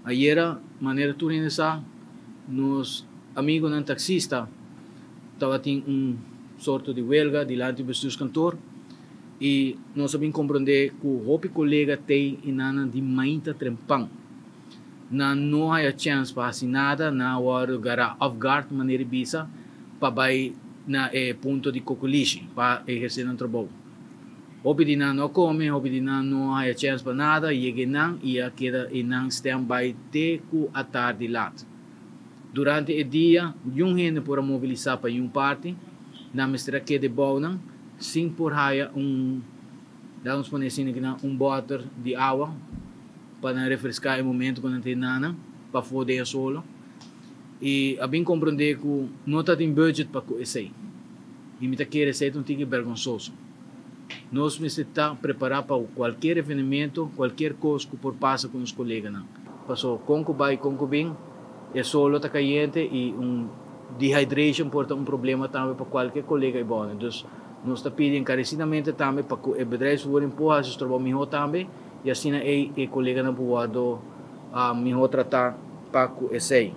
Ayera, manera tur hende sa, nos amigonan taxista tabatin un sorto di huelga dilanti bestuurskantoor y nos a bin comprende cu hopi colega tey einan di mainta trempan. Nan no haya chance pa haci nada, nan a wordo gara off guard, manera bisa, pa bay na e punto di Cocolishi pa eherce nan trabou. Hopi di nan no a come, hopi di nan no haya chance pa nada, yega einan y a keda einan stand-by te cu atardi laat. Durante e dia, niun hende por a mobilisa pa niun parti, nan mester a keda bounan, sin por haya un, laten pone asina cu nan, un boter di awa pa nan refresca e momento cu nan tin nan pafo den solo. Y a bin comprende cu no ta tin budget pa cu esey. Y mi ta kere esey un tiki bergonsoso. Nos mester ta prepara pa cualkier evenemento, cualkier cos cu por pasa cu nos coleganan. Paso con cu bay, con cu bin, e solo ta cayente y un dehydration por ta un problema tambe pa cualkier colega y bon. Dus nos ta pidi encarecidamente tambe pa cu e bedrijfsvoering por haci su trabou miho tambe y asina e coleganan por wordo miho trata pa cu esey.